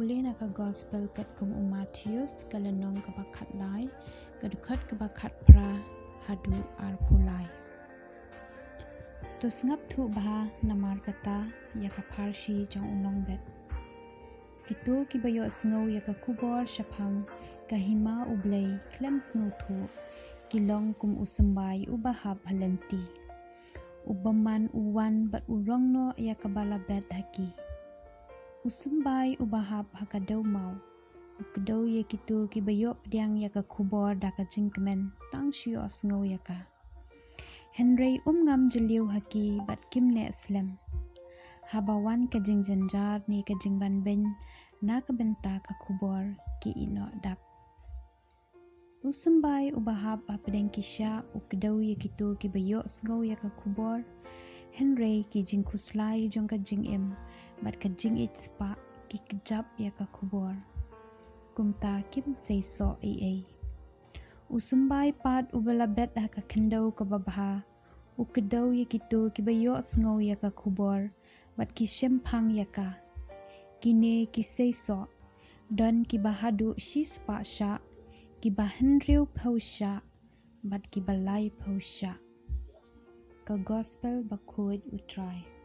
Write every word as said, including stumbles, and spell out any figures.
Pule na ka Gospel katkum u Mathaios, ka lynnong kaba khatlai, ka dkhot kaba khatphra haduh arphew lai. To sngap thuh bha namar kata ïa ka pharshi jong u nongbet. Kito kiba ïohsngew ïa ka khubor shaphang ka hima U Blei khlem sngewthuh, ki long kum u symbai uba hap ha lynti, u bymman u wan bad u rong noh ïa kaba la bet ha ki. U symbai uba hap ha ka dewmaw u kdew ïa kito kiba ïoh pdiang ïa ka khubor da ka jingkmen tang shu ïohsngew ïa ka, hynrei um ngam jylliew ha ki bad kim neh slem. Haba wan ka jingjynjar ne ka jingbanbeiñ na ka bynta ka khubor, ki ïeh noh dak. U symbai uba hap hapdeng ki shah u kdew ïa kito kiba ïohsngew ïa ka khubor, hynrei ki jingkhuslai jong ka jingim bad ka jingïeit spah ki kjap ïa ka khubor, kumta kim seisoh ei ei. U symbai pat uba la bet ha ka khyndew kaba bha u kdew ïa kito kiba ïohsngew ïa ka khubor bad ki shemphang ïa ka. Kine ki seisoh, don kiba haduh shispah shah, kiba hynriewphew shah bad kiba laiphew shah. Ka Gospel Bakhuid U Trai.